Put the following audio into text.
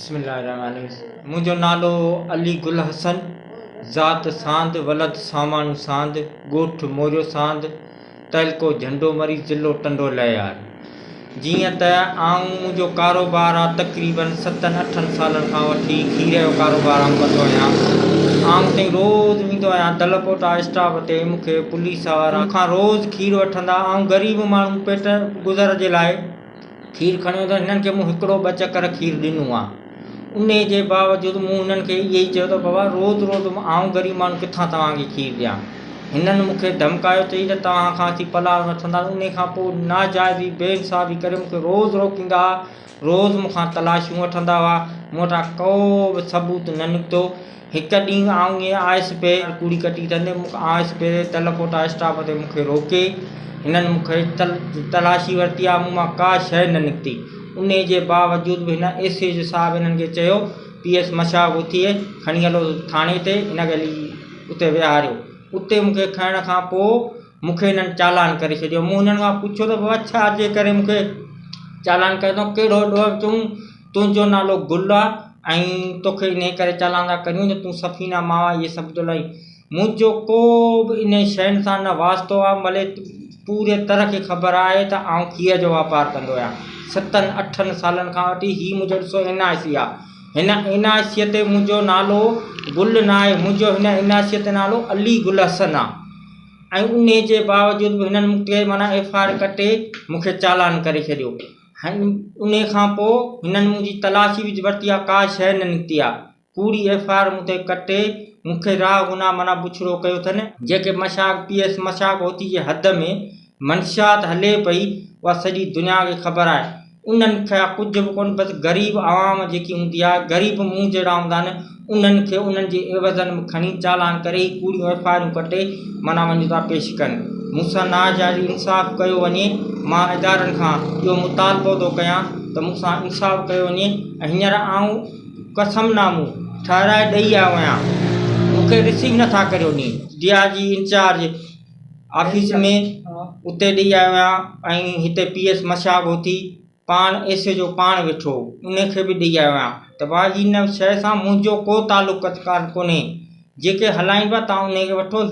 بسم الله الرحمٰن الرحيم منهنجو نالو علي گل حسن ذات ساند ولد ساماڻو ساند ڳوٺ موريو ساند تعلقو جهنڊو مري ضلعو ٽنڊو لهيار جيئن ته آئون منهنجو ڪاروبار آ تقريبن ستن اٺن سالن کان وٺي کير جو ڪاروبار آئون ڪندو آهيان آئون اتي روز ويندو آهيان دلپوٽا اسٽاپ تي مون کي پوليس وارا مون کان روز کير وٺندا آئون غريب ماڻهو پيٽ گذر جي لاء کير کڻيو ته هنن کي مون هڪڙو ٻه چڪر کير ڏنو آ. انهي جي باوجود مون هنن کي اهي ئي چيو ته بابا روز روز آئون غريب ماڻهو ڪٿان توهان کي کير ڏيان. هنن مون کي ڌمڪايو چئي ته توهان کان اسين پلاء وٺنداسين. انهي کان پوء ناجائزي بي انصافي ڪري مون کي روز روڪيندا ها. روز مون کان تلاشيون وٺندا هئا. مون وٽان ڪو به ثبوت نه نڪتو. هڪ ڏينهن آئون ائين آيس پئي ڪوڙي ڪٽي ٿندي مون کان آيس پئي تلپوٽا اسٽاپ تي مون کي روڪي هنن مون کي تلاشي ورتي آ مون مان ڪا شيء نه نڪتي انهي جي باوجود به هن ايس ايڇ صاحب هنن کي چيو پي ايس مشاغ اٿي کڻي هلو ٿاڻي تي هن کي هلي اتي ويهاريو اتي مون کي کڻڻ کان پوء مون کي هنن چالان ڪري ڇڏيو مون هنن کان پڇيو ته بابا ڇا جي ڪري مون کي چالان ڪيو اٿئون ڪهڙو ڏوهه چئون تنهنجو نالو گل آ ۽ توکي انهيء ڪري چالان ٿا ڪريون ته تون سفينه ماوا اهي سڀ ٿو لائين. منهنجو ڪو به انهن شين سان نه واسطو آ، ملي پوري تر کي خبر آهي ته آئون کير جو واپار ڪندو آهيان. ستن اٺن سالن کان وٺي هي منهنجو ڏسو اين آء سي آ. هن اين آء سيء تي منهنجو نالو گل ناهي، منهنجو هن اين آء سيء تي نالو علي گل حسن آ. ۽ انهيء جي باوجود به هنن مون کي معنيٰ ايف I R ڪٽي مون کي چالان ڪري ڇڏيو. انهيء کان پوء هنن منهنجي تلاشي به ورتي آ، ڪا شيء نه نڪتي آ. ڪوڙي ايف I R مون تي ڪٽي مون کي راهه گناهه معنيٰ بڇڙو ڪيو اٿن. جيڪي مشاق پي ايس مشاق هوتي جي حد ۾ منشيات هلي پئي اها سڄي دنيا کي خبر آهي. انهن کان ڪجهه به ڪونه بس غريب عوام جيڪي هوندي آهي غريب مون جهڙا هوندا آهن انهن کي انهن جي عيوضن ۾ کڻي چالان ڪري هي ڪوڙيون ايف I آرون ڪٽي معنيٰ وڃي ٿا پيش ڪن. مون سان ناجائز انصاف ڪيو وڃي مان ادارن کان اهو مطالبو ٿو ڪيان ته مون سان انصاف ڪيو وڃي ۽ هينئر آئون قسم نامو ٺهرائي ڏئي آيو آهيان مون کي رسيو نٿا ڪريو ڏين. ڊي I جي انچارج آفيس ۾ اتي ڏئي آيو آهيان ۽ هتي پي ايس مشاغ هوٿي پاڻ ايس ايڇ او پاڻ ويٺو هو ان کي به ڏئي آيو آهيان ته ڀاء هن شيء سان منهنجو ڪو تعلق ڪونهي جيڪي هلائين پيا توهان انهي کي وٺو.